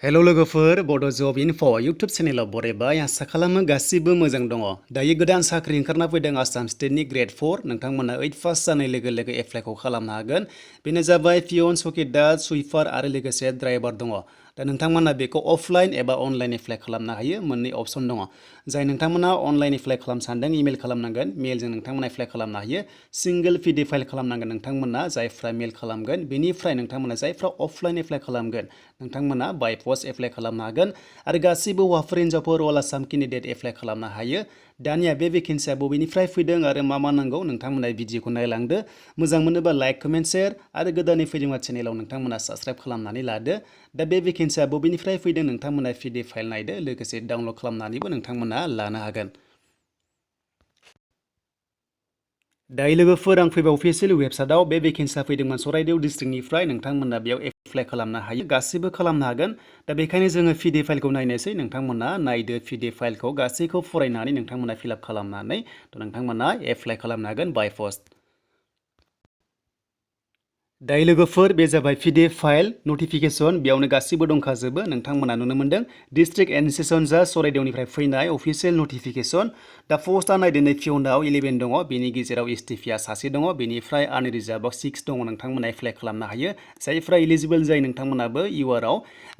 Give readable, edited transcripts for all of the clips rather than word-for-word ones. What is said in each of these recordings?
Hello लोगोफोर बड' जब enough' YouTube चेनेलाव बरायबाय आसा खालामो गासिबो मोजां दङ। दायो गोदान साख्रि ओंखारना फैदों आसाम स्टेटनि ग्रेड 4 नोंथांमोना 8 पास जानाय लोगो लोगो एप्लाइखौ खालामनो हागोन। बेनो जाबाय पियन चौकिदार सुइपार आरो लोगोसे ड्राइभार दङ। दा नोंथांमोना बेखौ अफलाइन एबा अनलाइन एप्लाइ खालामनो हायो। मोननै अपसन दङ। जाय नोंथांमोना अनलाइन एप्लाइ खालामनो सानदों इमेल खालामनांगोन। मेलजों नोंथांमोना एप्लाइ खालामनो हायो। सिंगल पिडि फाइल खालामनांगोन नोंथांमोना जायफ्रा मेल खालामगोन। बेनिफ्राय नोंथांमोना जायफ्रा अफलाइन एप्लाइ खालामगोन नोंथांमोना बाय पस्ट एप्लाइ खालामनो हागोन। आरो गासिबो हौवाफोर हिन्जावफोर अल आसाम केन्डिडेट एप्लाइ खालामनो हायो। दानिया बे भेकेन्सिया बबेनिफ्राय फैदों आरो मा नांगौ नोंथांमोना भिडिअखौ नायलांदो। मोजां मोनोबा लाइक कमेन्ट शेयार आरो गोदानै फैदोंबा चेनेलाव नोंथांमोना साबस्क्राइब खालामनानै लादो। दा बे भेकेन्सिया बबेनिफ्राय फैदों नोंथांमोना पिडि फाइल नायदो लोगोसे डाउनलड खालामनानैबो नोंथांमोना लानो हागोन। दायो लोगोफोर आं फैबाय अफिसियेल वेबसाइटआव बे भेकेन्सिया फैदोंमोन चराइदेव डिस्ट्रिक्टनिफ्राय नोंथांमोना बेयाव एप्लाइ खालामनो हायो। गासिबो खालामनो हागोन। दा बेखायनो जोङो पिडि फाइलखौ नायनोसै। नोंथांमोना नायदो पिडि फाइलखौ गासैखौ फरायनानै नोंथांमोना फिलआप खालामनानै नोंथांमोना एप्लाइ खालामनो हागोन बाय पस्ट। दायो लोगोफोर बे जाबाय पिडि फाइल नटिफिकेसन बेयावनो गासिबो दंखाजोबो नोंथांमोना नुनो मोन्दों डिस्ट्रिक्ट एडमिनिस्ट्रेसन जा चराइदेवनिफ्राय फैनाय अफिसियेल नटिफिकेसन। दा पस्टआ नायदो नै पियनाव 11 दङ बेनि गेजेराव एसटिपिआ सासे दङ बेनिफ्राय आनरिजार्भआव 6 दङ नोंथांमोना एप्लाइ खालामनो हायो। जायफ्रा इलिजिबोल जायो नोंथांमोनाबो इउआरआव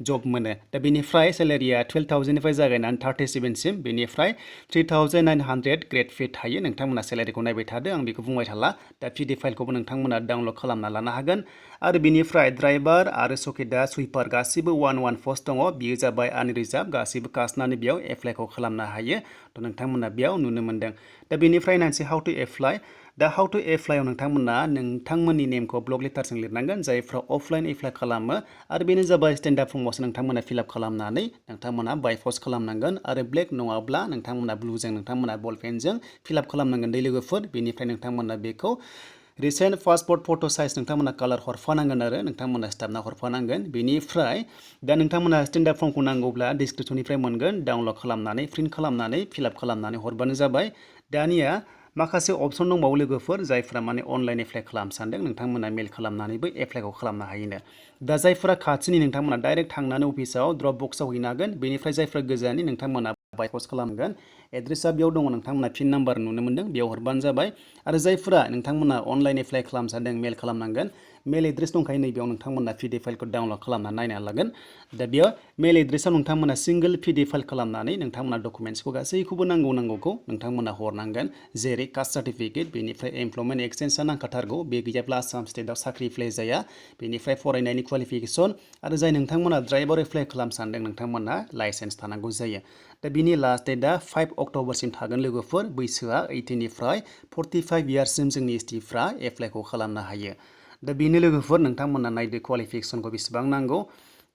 जब मोनो। दा बेनिफ्राय सेलारिया 12,000निफ्राय जागायनानै 37सिम बेनिफ्राय 3,900 ग्रेड पे थायो। नोंथांमोना सेलारिखौ नायबाय थादो आं बेखौ बुंबाय थाला। दा पिडि फाइलखौबो नोंथांमोना डाउनलड खालामना लानो हागोन। आरो बेनिफ्राय ड्राइभार आरो चौकिदार सुइपार गासिबो 1 पस्ट दङ। बेयो जाबाय आनरिजार्भ गासिबो कास्टनानो बेयाव एप्लाइखौ खालामनो हायो। थ' नोंथांमोना बेयाव नुनो मोन्दों। दा बेनिफ्राय नायनोसै हाउ टु एप्लाइ। दा हाउ टु एप्लाइआव नोंथांमोना नोंथांमोननि नेमखौ ब्लक लेटारजों लिरनांगोन जायफ्रा अफलाइन एप्लाइ खालामो। आरो बेनो जाबाय स्टेन्डार्ड फर्मआवसो नोंथांमोना फिलआप खालामनानै नोंथांमोना बाय पस्ट खालामनांगोन। आरो ब्लेक नङाब्ला नोंथांमोना ब्लुजों नोंथांमोना बल पेनजों फिलआप खालामनांगोन दै लोगोफोर। बेनिफ्राय नोंथांमोना बेखौ रिसेन्ट पासपर्ट फट' साइज नोंथांमोना कालार हरफानांगोन आरो नोंथांमोना स्टाफना हरफानांगोन। बेनिफ्राय दा नोंथांमोना स्टेन्डार्ड फर्मखौ नांगौब्ला डिसक्रिपसननिफ्राय मोनगोन डाउनलड खालामनानै प्रिन्ट खालामनानै फिलआप खालामनानै हरबानो जाबाय। दानिया माखासे अपसन दंबावो लोगोफोर जायफ्रा माने अनलाइन एप्लाइ खालामनो सानदों नोंथांमोना मेल खालामनानैबो एप्लाइखौ खालामनो हायोनो। दा जायफ्रा खाथिनि नोंथांमोना डाइरेक्ट थांनानै अफिसाव ड्रप बक्सआव हैनो हागोन। बेनिफ्राय जायफ्रा गोजाननि नोंथांमोना बाय पस्ट खालामगोन। एड्रेसा बेयाव दङ नोंथांमोना पिन नाम्बार नुनो मोन्दों बेयाव हरबानो जाबाय। आरो जायफ्रा नोंथांमोना अनलाइन एप्लाइ खालामनो सानदों मेल खालामनांगोन। मेल एड्रेस दंखायो नैबेयाव नोंथांमोना पिडि फाइलखौ डाउनलड खालामना नायना लागोन। दा बेयाव मेल एड्रेसाव नोंथांमोना सिंगल पिडि फाइल खालामनानै नोंथांमोना डकुमेन्टसखौ गासैखौबो नांगौखौ नोंथांमोना हरनांगोन। जेरै कास्ट सार्टिफिकेट बेनिफ्राय एमप्लयमेन्ट एक्सटेन्सआ नांखाथारगौ बे गैयाब्ला आसाम स्टेटआव साख्रि एप्लाइ जाया। बेनिफ्राय फरायनायनि क्वालिफिकेसन आरो जाय नोंथांमोना ड्राइभार एप्लाइ खालामनो सानदों नोंथांमोना लाइसेन्स थानांगौ जायो। दा बिनि लास्ट डेटआ 5 अक्ट'बरसिम थागोन लोगोफोर। बैसोआ 18निफ्राय 45 इयार्ससिम जोंनि एसटिफ्रा एप्लाइखौ खालामनो हायो। दा बेनो लोगोफोर नोंथांमोना नायदो क्वालिफिकेसनखौ बेसेबां नांगौ।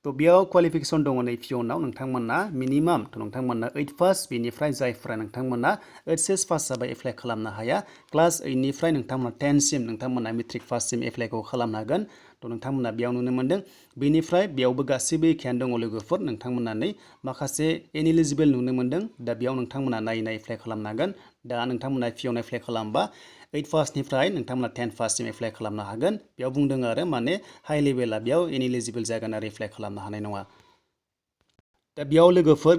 थ' बेयाव क्वालिफिकेसन दङ नै पियनाव नोंथांमोना मिनिमाम नोंथांमोना 8 पास बेनिफ्राय जायफ्रा नोंथांमोना एचएस पास जाबाय एप्लाइ खालामनो हाया। क्लास 8निफ्राय नोंथांमोना 10सिम नोंथांमोना मेट्रिक पाससिम एप्लाइखौ खालामनो हागोन। थ' नोंथांमोना बेयाव नुनो मोन्दों। बेनिफ्राय बेयावबो गासिबो एखेयानो दङ लोगोफोर नोंथांमोना नै माखासे इनएलिजिबोल नुनो मोन्दों। दा बेयाव नोंथांमोना नायै एप्लाइ खालामनो हागोन। दा नोंथांमोना पियन एप्लाइ खालामबा 8 पासनिफ्राय नोंथांमोना 10 पाससिम एप्लाइ खालामनो हागोन। बेयाव बुंदों आरो माने हाइ लेभेला बेयाव इनएलिजिबोल जागोन आरो एप्लाइ खालामनो हानाय नङा। दा बेयाव लोगोफोर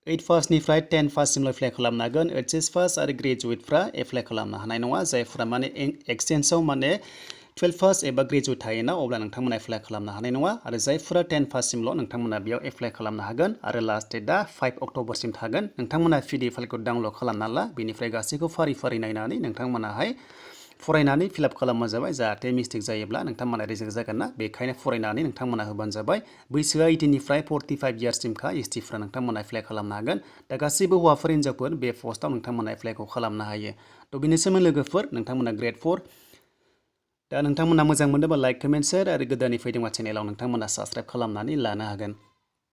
8 पासनिफ्राय 10 पाससिमल' एप्लाइ खालामनो हागोन। एचएस पास आरो ग्रेजुवेटफ्रा एप्लाइ खालामनो हानाय नङा। जायफ्रा माने एक्सटेन्सआव माने 12 पास एबा ग्रेजुवेट थायोना अब्ला नोंथांमोना एप्लाइ खालामनो हानाय नङा। आरो जायफोरा 10 पाससिमल' नोंथांमोना बेयाव एप्लाइ खालामनो हागोन। आरो लास्ट डेटआ 5 अक्ट'बरसिम थागोन। नोंथांमोना पिडि फाइलखौ डाउनलड खालामना ला बेनिफ्राय गासैखौ फारि फारि नायनानै नोंथांमोनाहाय फरायनानै फिलआप खालामबानो जाबाय। जाहाथे मिस्टेक जायोब्ला नोंथांमोना रिजेक्ट जागोन ना बेखायनो फरायनानै नोंथांमोना होबानो जाबाय। बैसोआ 18निफ्राय 45 इयार्ससिमखा एसटिफ्रा नोंथांमोना एप्लाइ खालामनो हागोन। दा गासैबो हौवाफोर हिन्जावफोर बे पस्टआव नोंथांमोना एप्लाइखौ खालामनो हायो। थ' बेनिसोमोन लोगोफोर नोंथांमोना ग्रेड 4। दा नोंथांमोना मोजां मोनोबा लाइक कमेन्ट शेयार आरो गोदानै फैदोंबा चेनेलाव नोंथांमोना साबस्क्राइब खालामनानै लानो हागोन।